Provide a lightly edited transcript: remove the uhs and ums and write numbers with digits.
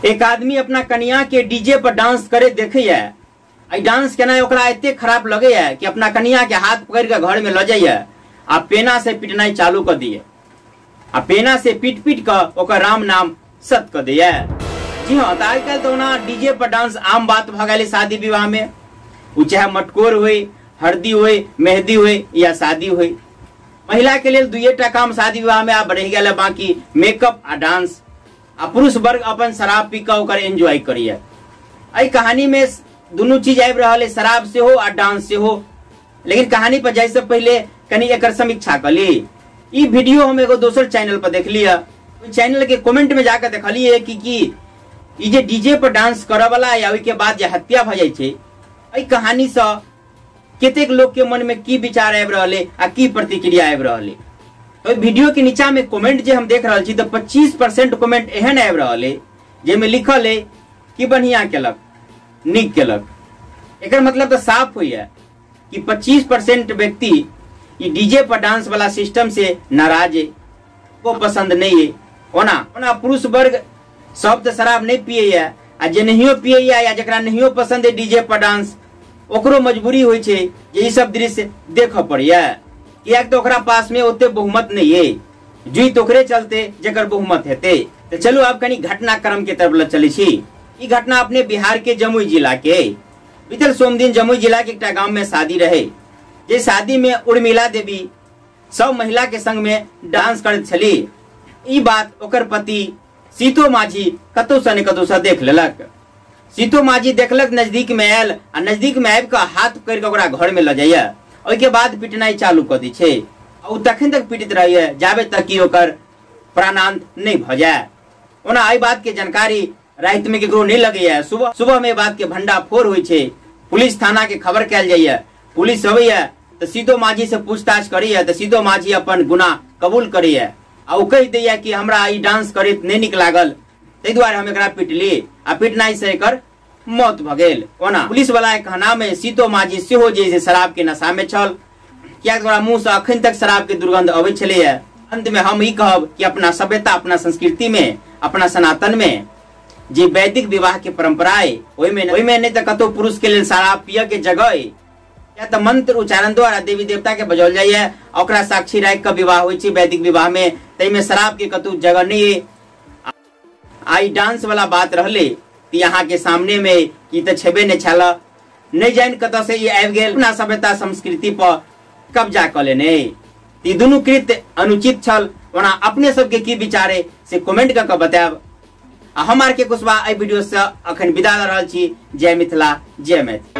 एक आदमी अपना कनिया के डीजे पर डांस करे देखैया, डांस केनाइ ओकरा एते खराब लगैया कि अपना कनिया के हाथ पकड़ के घर में ल जाइया आ पेना से पिटनाइ चालू कर दिए आ पेना से पीट पीट के ओकर राम नाम सत कर दिए। जी हाँ, तो आइ काल्हि तो ओना डीजे पर डांस आम बात भ गेलै शादी विवाह में, ओ चाहे मटकोर होय, हरदी होय, मेहंदी होय या शादी होय। महिला के लेल दुइएटा काम शादी विवाह में आब रहि गेल, बाकी मेकअप आ डांस। आ पुरुष वर्ग अपन शराब पी के ओकर एंजॉय करिए। एहि कहानी में दुनू चीज आबि रहल है, शराब सेहो आ डांस सेहो। लेकिन कहानी पर जाय से पहले कनी एकर समीक्षा कर ली। ई वीडियो हम एगो दोसर चैनल पर देखलिए, ओहि चैनल के कमेंट में जाकर देखलिए कि ई जे डीजे पर डांस करऽ वाला या ओहि के बाद जे हत्या भऽ जाइ छै, एहि कहानी से कतेक लोग के मन में की विचार आबि रहल है आ की प्रतिक्रिया आबि रहल है। तो वीडियो के नीचा में कमेंट जे हम देख रहल छी तो 25% कमेंट एहन आबि रहल है जाहिमे लिखल है कि बढ़िया केलक, नीक केलक। एकर मतलब तो साफ होइया कि 25% व्यक्ति ई डीजे पर डांस वाला सिस्टम से नाराज है, वो पसंद नहीं है। ओना ओना पुरुष वर्ग सब तो शराब नहीं पियैया आ जे नहियो पियैया या जकरा नहियो पसंद है डीजे पर डांस, ओकरो मजबूरी होइ छै जे ई सब दृश्य देखऽ पड़ैया, कियाक तऽ ओकरा पास में ओते बहुमत नहीं है, जुइत ओकरे चलते जकर बहुमत हेतै। तो चलू आब कनी घटनाक्रम के तरफ ल चलै छी। ई घटना अपने बिहार के जमुई जिला के बीतल सोमदिन जमुई जिला के एकटा गांव में शादी रहे, जे शादी में उर्मिला देवी सब महिला के संग में डांस करैत छली। ई बात ओकर पति सीतो माझी कतौ से ने कतौ से देख लेलक। सीतो माझी देखलक, नजदीक में आयल आ नजदीक में आबि कऽ हाथ पकड़ि कऽ ओकरा घर में ल जाइया, ओहिके बाद पिटनाइ चालू कऽ दै छै। ओ तखन तक पीटित रहैया जाबे तक कि ओकर प्राणांत नहि भऽ जाय। ओना एहि बात के जानकारी राति में केकरो नहीं लगैया, सुबह सुबह में बात के भंडाफोड़ होइ छै, पुलिस थाना के खबर कयल जाइया, पुलिस अबैया तऽ सीतो माझी से पूछताछ करैया तऽ सीतो माझी अपन गुनाह कबूल करैया आ ओ कहि दैया कि हमरा ई डांस करैत नहि नीक लागल, ताहि दुआरे हम एकरा पिटली आ पिटनाइ से एकर मौत भऽ गेल। ओना पुलिस वाला के कहना में सीतो माझी सेहो जे से शराब के नशा में छल, कियाकि ओकरा मुंह से अखन तक शराब के दुर्गंध अबै छलैया। अंत में हम ई कहब कि अपना सभ्यता, अपना संस्कृति में, अपना सनातन में जे वैदिक विवाह के परंपरा है ओहिमे नहीं तऽ कतौ पुरुष के लेल शराब पियऽ के जगह है, या तऽ मंत्र उच्चारण द्वारा देवी देवता के बजौल जाइया, ओकरा साक्षी राखि कऽ विवाह होइ छै वैदिक विवाह में, ताहिमे शराब के कतौ जगह नहीं है। आई डांस वाला बात रहले कि यहाँ के सामने में कि तऽ छेबे नहीं छल, नहीं जानि कतऽ से ई आबि गेल, अपना सभ्यता संस्कृति पर कब्जा कऽ लेने। ई दुनू कृत्य अनुचित छल। ओना अपने सबके की विचार है से कमेंट कऽ के बतायब। आ हम आर के कुशवाहा एहि वीडियो से अखन विदा लऽ रहल छी। जय मिथिला, जय मैथिली।